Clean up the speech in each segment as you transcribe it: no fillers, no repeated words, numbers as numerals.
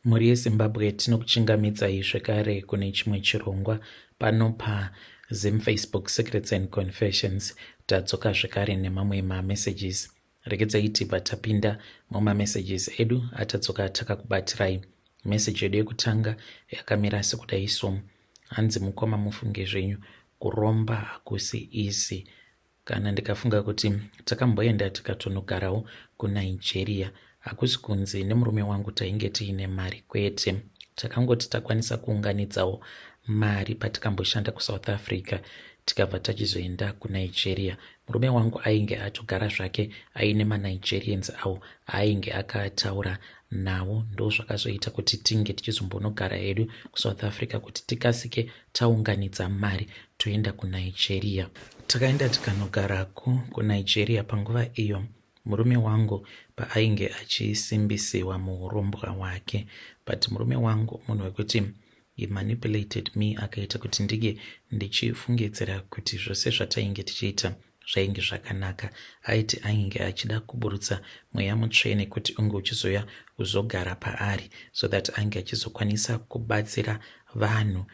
Mhuri yeZimbabwe, tinokuchingamidzai zvekare kune chimwe chirongwa pano paZim Facebook Secrets and Confessions. Tadzoka zvekare nemamwe mamessages. Regedzai tibva tapinda mumamessages edu atadzoka takakubatirai. Message yedu yekutanga yakamira sekudai so: hanzi, "Mukoma, mufunge zvenyu, kuromba hakusi easy. Kana ndikafunga kuti takamboenda tikatonogarawo kuNigeria, hakusi kunzi nemurume wangu tainge tiine mari, kwete. Takangoti takwanisa kuunganidzawo mari patikamboshanda kuSouth Africa, tikabva tachizoenda kuNigeria. Murume wangu ainge atogara zvake aine maNigerians awo ainge akataura nawo. Ndo zvakazoita kuti tinge tichizombonogara hedu kuSouth Africa kuti tikasike taunganidza mari toenda kuNigeria. Takaenda tikanogarako kuNigeria. Panguva iyo murume wangu paainge achisimbisiwa muurombwa hwake, but murume wangu munhu wekuti he manipulated me, akaita kuti ndinge ndichifungidzira kuti zvose zvatainge tichiita zvainge zvakanaka. Aiti ainge achida kuburutsa mweya mutsvene kuti unge uchizoya kuzogara paari so that ange achizokwanisa kubatsira vanhu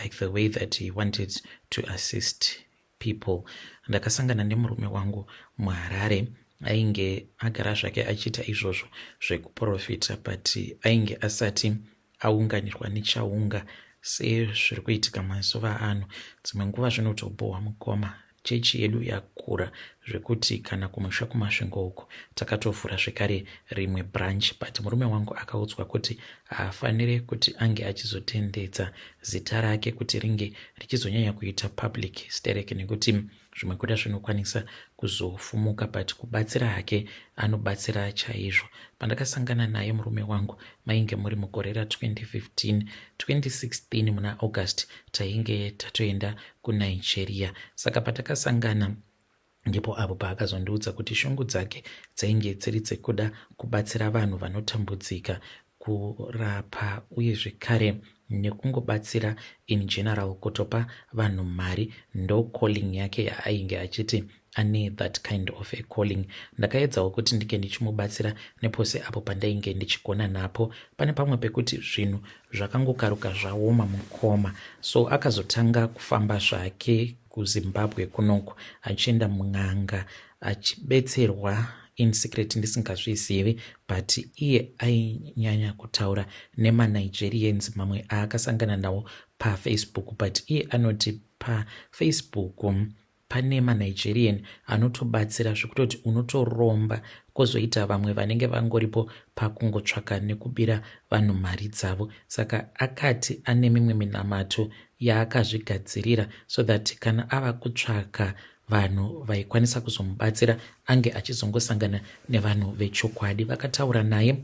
like the way that he wanted to assist people. Ndakasangana nemurume wangu muHarare. Ainge agara zvake achiita izvozvo zvekuprofita, but ainge asati aunganirwa nechaunga sezviri kuitika mazuva ano. Dzimwe nguva zvinotobhohwa, mukoma. Chechi yedu yakura zvekuti kana kumusha kuMasvingo uko takatovhura zvekare rimwe branch, but murume wangu akaudzwa kuti haafaniri kuti ange achizotendedza zita rake kuti ringe richizonyanya kuita public sterek, nekuti zvimwe kuda zvinokwanisa kuzofumuka, but kubatsira hake anobatsira chaizvo. Pandakasangana naye murume wangu mainge muri mugore ra2015 2016 muna August, tainge tatoenda kuNigeria. Saka patakasangana ndipo apo paakazondiudza kuti shungu dzake dzainge dziri dzekuda kubatsira vanhu vanotambudzika, kurapa uye zvekare nekungobatsira in general, kutopa vanhu mari. Ndo calling yake yaainge achiti ane that kind of a calling. Ndakaedzawo kuti ndinge ndichimubatsira nepose apo pandainge ndichigona napo. Pane pamwe pekuti zvinhu zvakangokaruka zvaoma, mukoma. So akazotanga kufamba zvake kuZimbabwe kunoku achienda mun'anga, achibetserwa in secret ndisingazvizivi, but iye ainyanya kutaura nemaNigerians mamwe aakasangana nawo paFacebook. But iye anoti paFacebook pane maNigerian anotobatsira zvekutoti unotoromba, kwozoita vamwe vanenge vangoripo pakungotsvaka nekubira vanhu mari dzavo. Saka akati ane mimwe minamato yaakazvigadzirira so that kana ava kutsvaka vanhu vaikwanisa kuzomubatsira, ange achizongosangana nevanhu vechokwadi. Vakataura naye,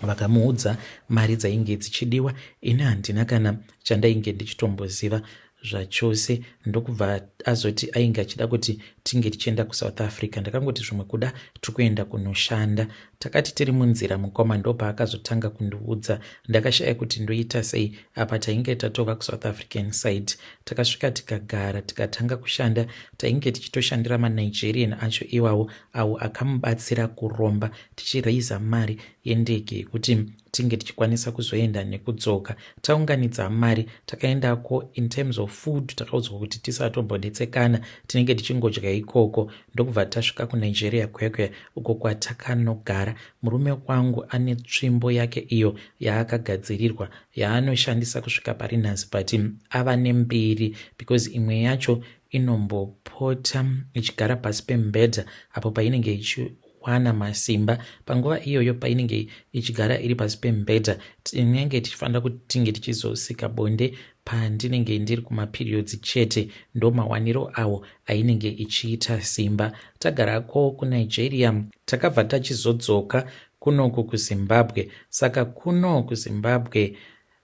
vakamuudza mari dzainge dzichidiwa. Ini handina kana chandainge ndichitomboziva zvachose. Ndokubva azoti ainge achida kuti tinge tichienda kuSouth Africa. Ndakangoti zvimwe kuda tiri kuenda kunoshanda. Takati tiri munzira, mukoma, ndopaakazotanga kundiudza. Ndakashaya kuti ndoita sei. Apa tainge tatova kuSouth African side. Takasvika, tikagara, tikatanga kushanda. Tainge tichitoshandira maNigerian acho iwawo awo akamubatsira kuromba, tichiraisa mari yendege yekuti tinge tichikwanisa kuzoenda nekudzoka. Taunganidza mari, takaendako. In terms of food, takaudzwa kuti tisatombonetsekana, tinenge tichingodya ikoko. Ndokubva tasvika kuNigeria kwekwe uko kwatakanogara. Murume wangu ane tsvimbo yake iyo yaakagadzirirwa yaanoshandisa kusvika pari nhasi, but ava nembiri because imwe yacho inombopota ichigara pasi pemubhedha apo painenge ichiwana masimba. Panguva iyoyo painenge ichigara iri pasi pemubhedha, tinenge tichifanira kuti tinge tichizosika bonde pandinenge ndiri kumaperiods chete. Ndo mawaniro awo ainenge ichiita simba. Tagarako kuNigeria, takabva tachizodzoka kunoku kuZimbabwe. Saka kuno kuZimbabwe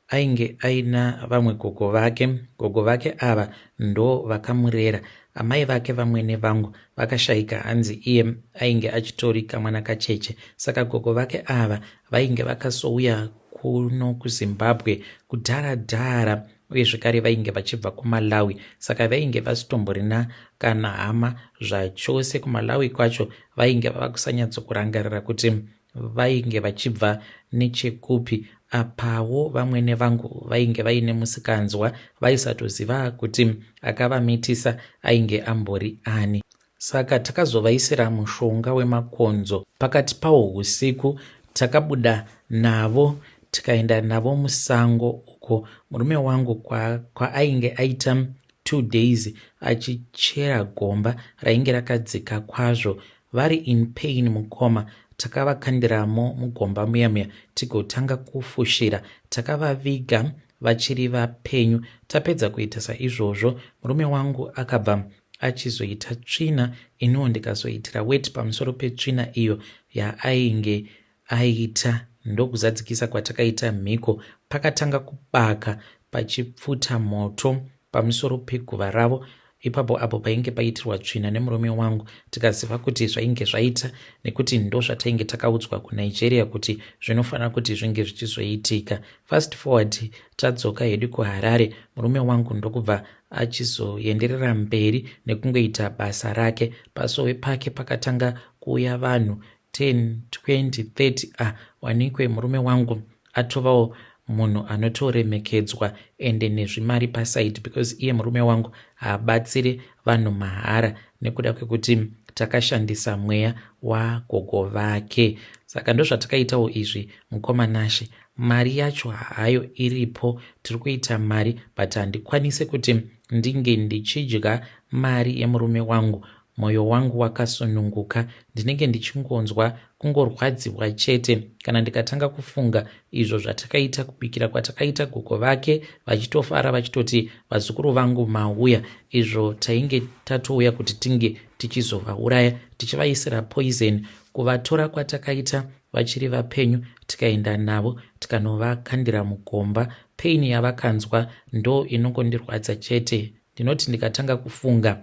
ainge aina vamwe gogo vake. Gogo vake ava ndo vakamurera. Amai vake, vamwene vangu, vakashayika, hanzi iye ainge achitori kamwana kacheche. Saka gogo vake ava vainge vakasouya kuno kuZimbabwe kudhara dhara, uye zvekare vainge vachibva kuMalawi. Saka vainge vasitomborina kana hama zvachose. KuMalawi kwacho vainge vava kusanyatsokurangarira kuti vainge vachibva nechekupi. Apawo vamwene vangu vainge vaine musikanzwa vaisatoziva kuti akavamitisa ainge ambori ani. Saka takazovaisira mushonga wemakonzo. Pakati pawo husiku takabuda navo tikaenda navo musango uko murume wangu kwaainge kwa aita 2 days achichera gomba rainge rakadzika kwazvo. Vari in pain mukoma, takavakandiramo mugomba muya muya tigotanga kufushira. Takavaviga vachiri vapenyu. Tapedza kuita saizvozvo, murume wangu akabva achizoita tsvina, iniwo ndikazoitira weti pamusoro petsvina iyo yaainge aita ndokuzadzikisa kwatakaita mhiko. Pakatanga kubaka pachipfuta moto pamusoro peguva ravo ipapo apo painge paitirwa tsvina nemurume wangu, tikaziva kuti zvainge zvaita nekuti ndozvatainge takaudzwa kuNigeria kuti zvinofanira kuti zvinge zvichizoitika. Fast forward tadzoka hedu kuHarare, murume wangu ndokubva achizoenderera mberi nekungoita basa rake. Pasowe pake pakatanga kuuya vanhu 10, 20, 30, ah wanikwe murume wangu atovawo munhu anotoremekedzwa ende nezvimari paside because iye murume wangu haabatsire vanhu mahara nekuda kwekuti takashandisa mweya wagogo vake. Saka ndozvatakaitawo izvi mukoma Nashe. Mari yacho hayo iripo, tiri kuita mari but handikwanise kuti ndinge ndichidya mari yemurume wangu. Moyo wangu wakasununguka, ndinenge ndichingonzwa kungorwadziwa chete kana ndikatanga kufunga izvo zvatakaita, kubikira kwatakaita gogo vake vachitofara vachitoti vazukuru vangu mauya, izvo tainge tatouya kuti tinge tichizovauraya tichivaisira poison. Kuvatora kwatakaita vachiri vapenyu tikaenda navo tikanovakandira mugomba, pain yavakanzwa ndo inongondirwadza chete. Ndinoti ndikatanga kufunga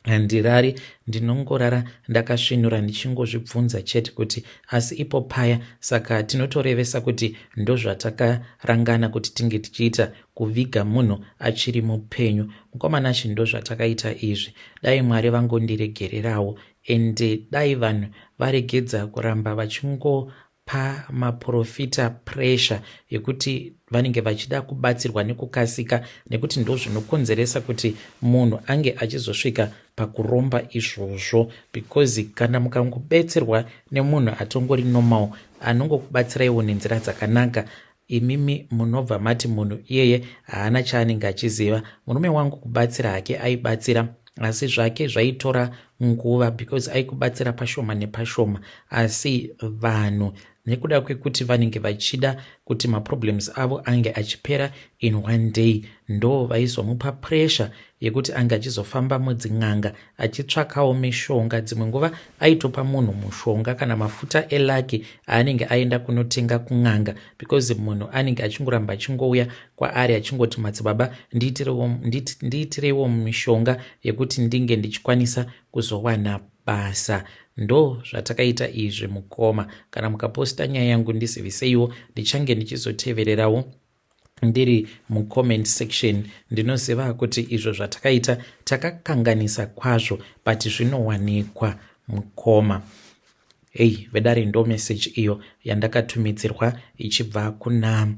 handirari, ndinongorara ndakasvinura ndichingozvibvunza chete kuti asi ipo paya. Saka tinotorevesa kuti ndozvatakarangana kuti tinge tichiita, kuviga munhu achiri mupenyu. Mukoma Nashe, ndozvatakaita izvi. Dai Mwari vangondiregererawo ende dai vanhu varegedza kuramba vachingopa maprofita pressure yekuti vanenge vachida kubatsirwa nekukasika, nekuti ndozvinokonzeresa kuti munhu ange achizosvika pakuromba izvozvo. Because kana mukangobetserwa nemunhu atongori normal anongokubatsiraiwo nenzira dzakanaka, imimi munobva mati munhu iyeye haana chaanenge achiziva. Murume wangu kubatsira hake aibatsira, asi zvake zvaitora nguva because aikubatsira pashoma nepashoma. Asi vanhu nekuda kwekuti vanenge vachida kuti maproblems avo ange achipera in one day, ndo vaizomupa pressure yekuti ange achizofamba mudzin'anga achitsvakawo mishonga. Dzimwe nguva aitopa munhu mushonga kana mafuta elaki aanenge aenda kunotenga kun'anga, because munhu anenge achingoramba achingouya kwaari achingoti madzibaba ndiitireiwo mishonga yekuti ndinge ndichikwanisa kuzowana basa. Ndo zvatakaita izvi mukoma. Kana mukaposta nyaya yangu ndiziviseiwo, ndichange ndichizotevererawo ndiri mucomment section. Ndinoziva kuti izvo zvatakaita takakanganisa kwazvo, but zvinowanikwa mukoma. Hei vedare, ndo message iyo yandakatumidzirwa ichibva kuna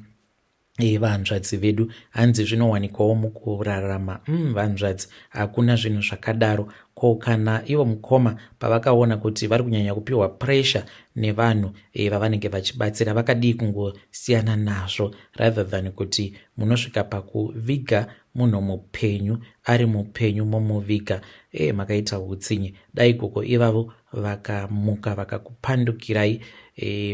vanzvadzi vedu. Hanzi zvinowanikwawo mukurarama. Vanzvadzi, hakuna zvinhu zvakadaro. Ko kana ivo mukoma pavakaona kuti vari kunyanya kupiwa pressure nevanhu vavanenge vachibatsira, vakadii kungosiyana nazvo rather than kuti munosvika pakuviga munhu mupenyu, ari mupenyu momuviga? Makaita utsinye. Dai gogo ivavo vakamuka vakakupandukirai,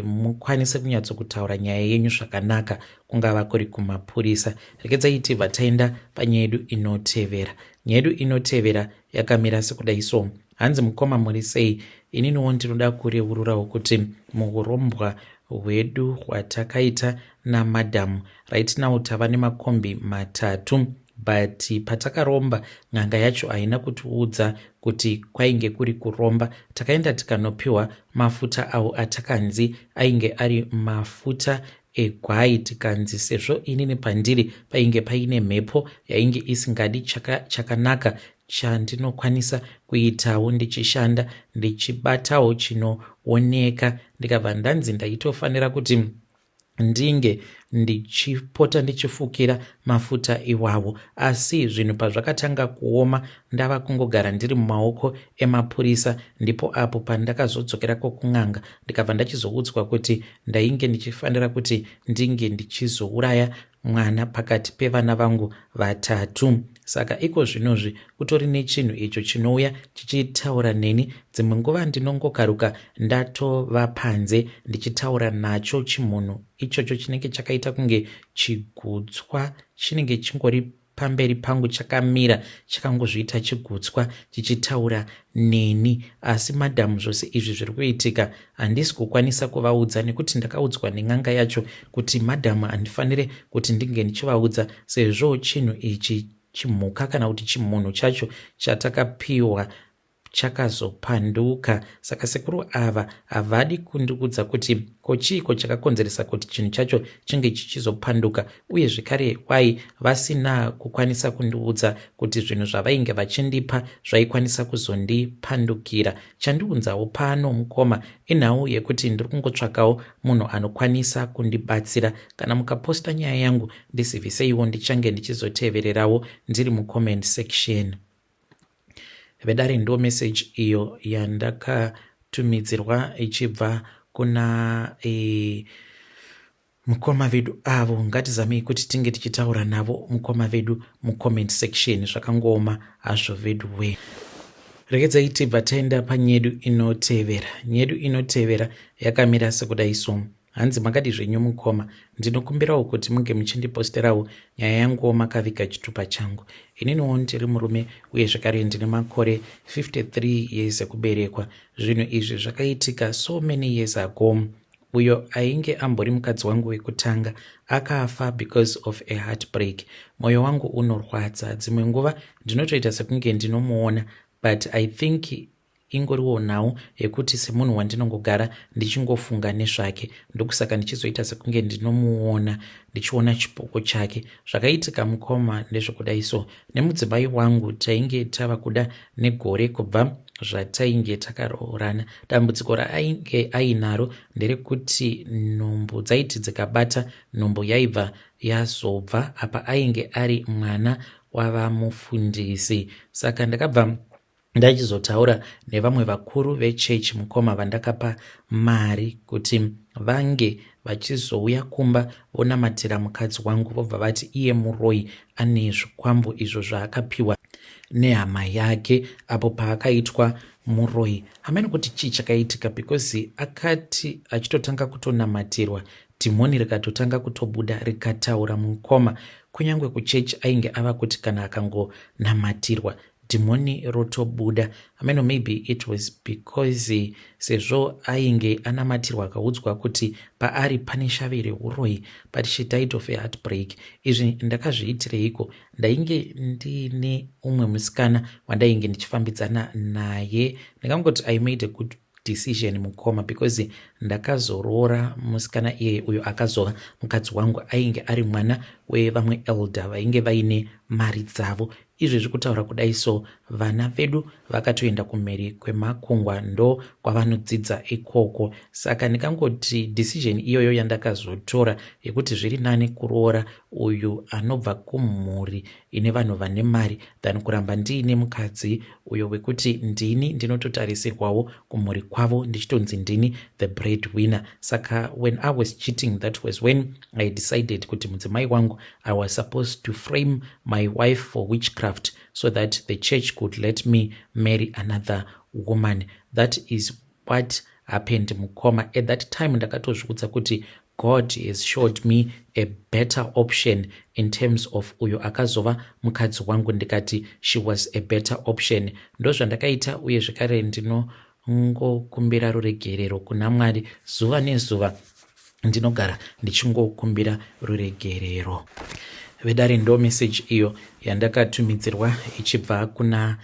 mukwanise kunyatsokutaura nyaya yenyu zvakanaka, kungava kuri kumapurisa. Regedzai tibva taenda panyaya yedu inotevera. Nyaya yedu inotevera yakamira sekudai so. Hanzi mukoma muri sei? Ininiwo ndinoda kureururawo kuti muurombwa hwedu hwatakaita namadhamu, right now tava nemakombi 3, but patakaromba n'anga yacho haina kutiudza kuti kwainge kuri kuromba. Takaenda tikanopiwa mafuta awo atakanzi ainge ari mafuta egwai, tikanzi sezvo inini pandiri painge paine mhepo yainge isingadi chakanaka chandinokwanisa kuitawo ndichishanda ndichibatawo chinooneka, ndikabva ndanzi ndaitofanira kuti Ndinge ndichipota ndichifukira mafuta iwawo, asi zvinhu pazvakatanga kuoma ndava kungogara ndiri mumaoko emapurisa, ndipo apo pandakazodzokera kokun'anga ndikabva ndachizoudzwa kuti ndainge ndichifanira kuti ndinge ndichizouraya mwana pakati pevana vangu vatatu. Saka iko zvinozvi kutori nechinhu icho chinouya chichitaura neni. Dzimwe nguva ndinongokaruka ndatova panze ndichitaura nacho chimunhu ichocho chinenge chakaita kunge chigutswa, chinenge chingori pamberi pangu chakamira chakangozviita chigutswa chichitaura neni. Asi madhamu, zvose izvi zviri kuitika handisi kukwanisa kuvaudza nekuti ndakaudzwa nen'anga yacho kuti madhamu handifanire kuti ndinge ndichivaudza sezvo chinhu ichi, chimhuka kana kuti chimunhu chacho chatakapiwa, chakazopanduka. Saka sekuru ava havadi kundiudza kuti ko chiiko chakakonzeresa kuti chinhu chacho chinge chichizopanduka, uye zvekare wai vasina kukwanisa kundiudza kuti zvinhu zvavainge vachindipa zvaikwanisa kuzondipandukira. Chandiunzawo pano, mukoma, inhau yekuti ndiri kungotsvakawo munhu anokwanisa kundibatsira. Kana mukaposta nyaya yangu, ndiziviseiwo, ndichange ndichizotevererawo ndiri mucomment section. Vedare, ndo message iyo yandakatumidzirwa ichibva kuna mukoma vedu avo. Ngatizamei kuti tinge tichitaura navo mukoma vedu mucomment section. Zvakangooma hazvo vedu we. Regedzai tibva taenda panyedu inotevera. Nyedu inotevera yakamira sekudai so. Hanzi, "Makadi zvenyu mukoma? Ndinokumbirawo kuti munge muchindiposterawo nyaya yanguwo makaviga chitupa changu. Ininiwo ndiri murume uye zvekare ndine makore 53 years ekuberekwa. Zvinhu izvi zvakaitika so many years ago. Uyo ainge ambori mukadzi wangu wekutanga akafa because of a heartbreak. Mwoyo wangu unorwadza. Dzimwe nguva ndinotoita sekunge ndinomuona, but I think ingoriwo nhau yekuti semunhu wandinongogara ndichingofunga nezvake, ndokusaka ndichizoita sekunge ndinomuona, ndichiona chipoko chake. Zvakaitika, mukoma, ndezvekudai so. Nemudzimai wangu tainge tava kuda negore kubva zvatainge takaroorana. Dambudziko raainge ainaro nderekuti nhumbu dzaiti dzikabata, nhumbu yaibva yazobva. Apa ainge ari mwana wavamufundisi. Saka ndakabva ndachizotaura nevamwe vakuru vechechi, mukoma, vandakapa mari kuti vange vachizouya kumba vonamatira mukadzi wangu, vobva vati iye muroi, ane zvikwambo izvo zvaakapiwa nehama yake apo paakaitwa muroi. Hamene kuti chii chakaitika, because akati achitotanga kutonamatirwa, dhimoni rikatotanga kutobuda rikataura, mukoma. Kunyange kuchechi ainge ava kuti kana akangonamatirwa, dhimoni rotobuda. Ameno, maybe it was because sezvo ainge anamatirwa akaudzwa kuti paari pane shavi reuroi. But she died of a heartbreak. Izvi ndakazviitireiko? Ndainge ndiine umwe musikana wandainge ndichifambidzana naye. Ndingangoti I made a good decision, mukoma, because ndakazoroora musikana iyeye uyo akazova mukadzi wangu. Ainge ari mwana wevamwe elder vainge vaine mari dzavo. Izvezvi kutaura kudai so, vana vedu vakatoenda kumhiri kwemakungwa, ndo kwavanodzidza ikoko. Saka ndikangoti decision iyoyo yandakazotora yekuti zviri nani kuroora uyu anobva kumhuri ine vanhu vane mari than kuramba ndiine mukadzi uyo wekuti ndini ndinototarisirwawo kumhuri kwavo, ndichitonzi ndini the bread winner. Saka when I was cheating, that was when I decided kuti mudzimai wangu, I was supposed to frame my wife for witchcraft so that the church could let me marry another woman. That is what happened, mukoma. At that time ndakatozviudza kuti God has showed me a better option in terms of uyo akazova mukadzi wangu. Ndikati she was a better option. Ndozvandakaita, uye zvekare ndinongokumbira ruregerero kuna Mwari zuva nezuva. Ndinogara ndichingokumbira ruregerero." Vedare, ndo message iyo yandakatumidzirwa ichibva kuna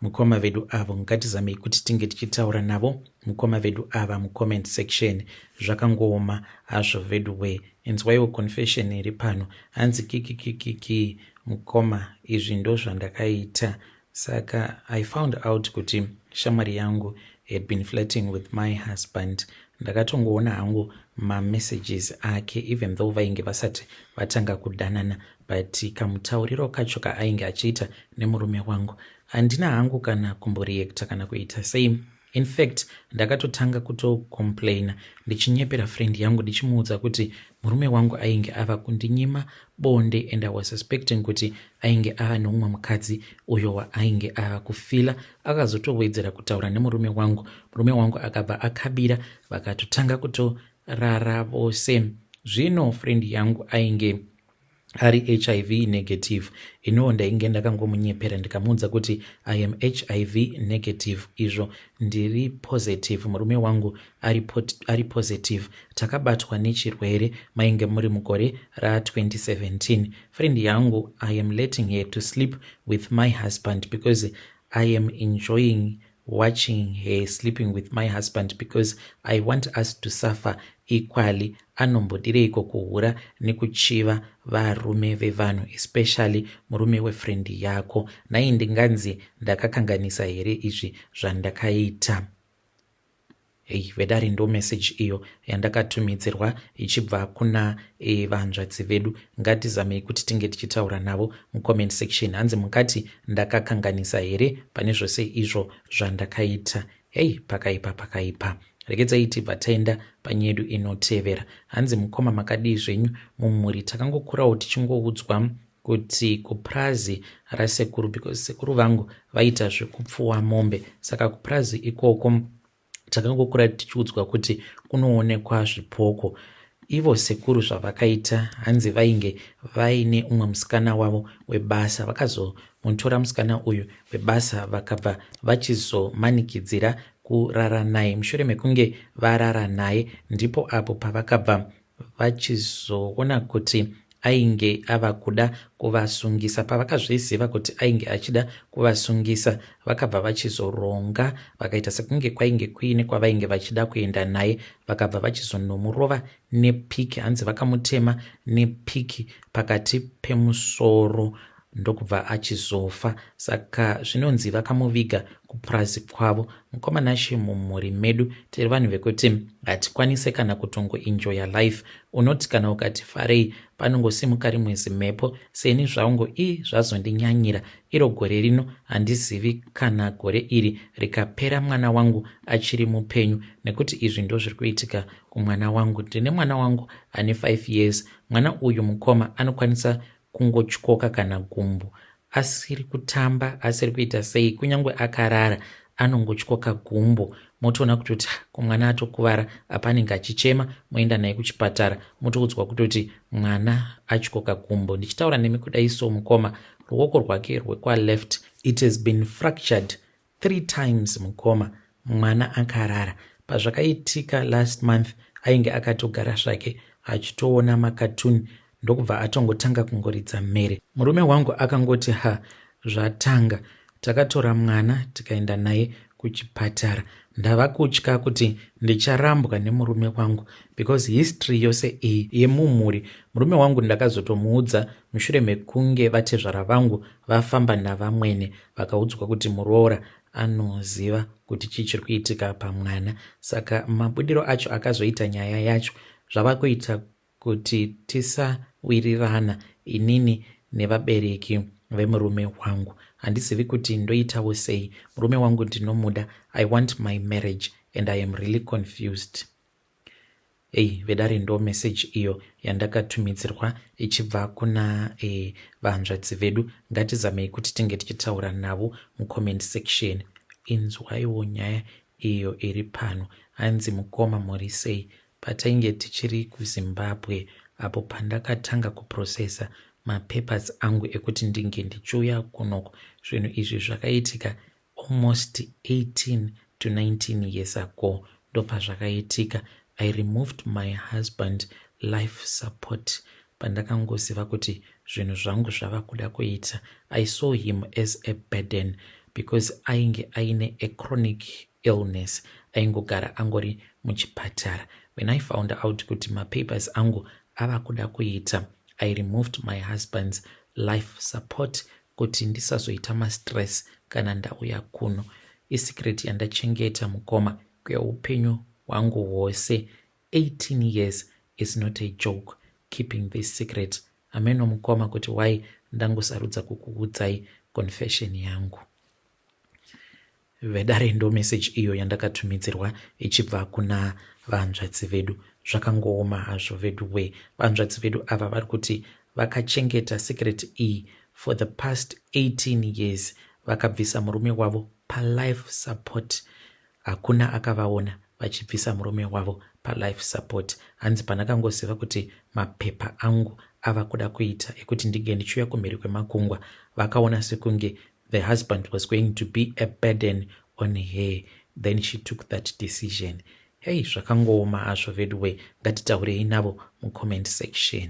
mukoma vedu avo. Ngatizamei kuti tinge tichitaura navo mukoma vedu ava mucomment section. Zvakangooma hazvo vedu we. Inzwaiwo confession iri pano. Hanzi, "Kikikikiki, mukoma, izvi ndo zvandakaita. Saka I found out kuti shamwari yangu had been flirting with my husband. Ndakatongoona hangu mamessages ake, even though vainge vasati vatanga kudanana, but kamutauriro kacho kaainge achiita nemurume wangu, handina hangu kana kumboreacta kana kuita sei. In fact, ndakatotanga kutocomplaina ndichinyepera friend yangu, ndichimuudza kuti murume wangu ainge ava kundinyima bonde and I was suspecting kuti ainge ava neumwe mukadzi uyo waainge ava kufeela. Akazotowedzera kutaura nemurume wangu, murume wangu akabva akabira, vakatotanga kutorara vose. Zvino friend yangu ainge ari HIV negative. Inowo ndainge ndakangomunyepera, ndikamuudza kuti I am HIV negative, izvo ndiri positive, murume wangu ari positive. Takabatwa nechirwere mainge muri mugore ra2017. Friend yangu, I am letting her to sleep with my husband because I am enjoying watching her sleeping with my husband, because I want us to suffer equally. Anombodireiko kuhura nekuchiva varume vevanhu, especially murume wefriend yako? Nhai, ndinganzi ndakakanganisa here izvi zvandakaita? Hei vedare, ndo message iyo yandakatumidzirwa ichibva kuna vanzvadzi vedu. Ngatizamei kuti tinge tichitaura navo mucomment section. Hanzi mukati ndakakanganisa here pane zvose izvo zvandakaita? Hei, pakaipa, pakaipa. Regedzai tibva taenda panyedu inotevera. Hanzi, "Mukoma, makadii zvenyu? Mumhuri takangokurawo tichingoudzwa kuti kupurazi rasekuru, because sekuru vangu vaita zvekupfuwa mombe, saka kupurazi ikoko takangokura tichiudzwa kuti kunoonekwa zvipoko. Ivo sekuru zvavakaita, hanzi vainge vaine umwe musikana wavo webasa. Vakazomutora musikana uyu webasa, vakabva vachizomanikidzira kurara naye. Mushure mekunge varara naye, ndipo apo pavakabva vachizoona kuti ainge ava kuda kuvasungisa. Pavakazviziva kuti ainge achida kuvasungisa, vakabva vachizoronga, vakaita sekunge kwainge kuine kwavainge vachida kuenda naye, vakabva vachizonomurova nepiki. Hanzi vakamutema nepiki pakati pemusoro, ndokubva achizofa. Saka zvinonzi vakamuviga kupurazi kwavo. Mukoma Nashe, mumhuri medu tiri vanhu vekuti hatikwanise kana kutongoenjoya life. Unoti kana ukati farei, panongosimuka rimwe zimhepo. Seni zvangu i zvazondinyanyira iro gore rino. Handizivi kana gore iri rikapera mwana wangu achiri mupenyu, nekuti izvi ndo zviri kuitika kumwana wangu. Ndine mwana wangu ane 5 years. Mwana uyu, mukoma, anokwanisa kungotyoka kana gumbo asiri kutamba, asiri kuita sei, kunyange akarara anongotyoka gumbo. Motoona kutoti kumwana atokuvara apa, anenge achichema. Moenda naye kuchipatara, motoudzwa kutoti mwana atyoka gumbo. Ndichitaura nemi kudai so, mukoma, ruoko rwake rwekwaleft, it has been fractured three times. Mukoma, mwana akarara. Pazvakaitika last month, ainge akatogara zvake achitoona makatuni, ndokubva atongotanga kungoridza mhere. Murume wangu akangoti, 'Ha, zvatanga.' Takatora mwana tikaenda naye kuchipatara. Ndava kutya kuti ndicharambwa nemurume wangu because history yose iyi yemumhuri, murume wangu ndakazotomuudza mushure mekunge vatezvara vangu vafamba navamwene, vakaudzwa kuti muroora anoziva kuti chii chiri kuitika pamwana. Saka mabudiro acho akazoita nyaya yacho, zvava kuita kuti tisawirirana inini nevabereki vemurume wangu. Handizivi kuti ndoitawo sei. Murume wangu ndinomuda. I want my marriage and I am really confused." Ei vedare, ndo message iyo yandakatumidzirwa ichibva kuna vanzvadzi vedu. Ngatizamei kuti tinge tichitaura navo mucomment section. Inzwaiwo nyaya iyo iri pano. Hanzi, "Mukoma, muri sei? Patainge tichiri kuZimbabwe, apo pandakatanga kuprocessa mapapers angu ekuti ndinge ndichiuya kunoko, zvinhu izvi zvakaitika almost 18 to 19 years ago. Ndopazvakaitika. I removed my husband life support pandakangoziva kuti zvinhu zvangu zvava kuda kuita. I saw him as a burden because ainge aine a chronic illness, aingogara angori muchipatara. When I found out kuti mapapers angu ava kuda kuita, I removed my husband's life support kuti ndisazoita mastress kana ndauya kuno. Isecret yandachengeta, mukoma, kweupenyu hwangu hwose. 18 years is not a joke keeping this secret. Ameno mukoma kuti why ndangosarudza kukuudzai confession yangu. Vedare, ndo message iyo yandakatumidzirwa ichibva kuna vanzvadzi vedu. Zvakangooma hazvo vedu we. Vanzvadzi vedu ava vari kuti vakachengeta secret iyi for the past 18 years. Vakabvisa murume wavo palife support. Hakuna akavaona vachibvisa murume wavo palife support. Hanzi pandakangoziva kuti mapepa angu ava kuda kuita ekuti ndinge ndichiuya kumhiri kwemakungwa, vakaona sekunge the husband was going to be a burden on her, then she took that decision. Hei, zvakangooma hazvo veduwe. Ngatitaurei navo mucomment section.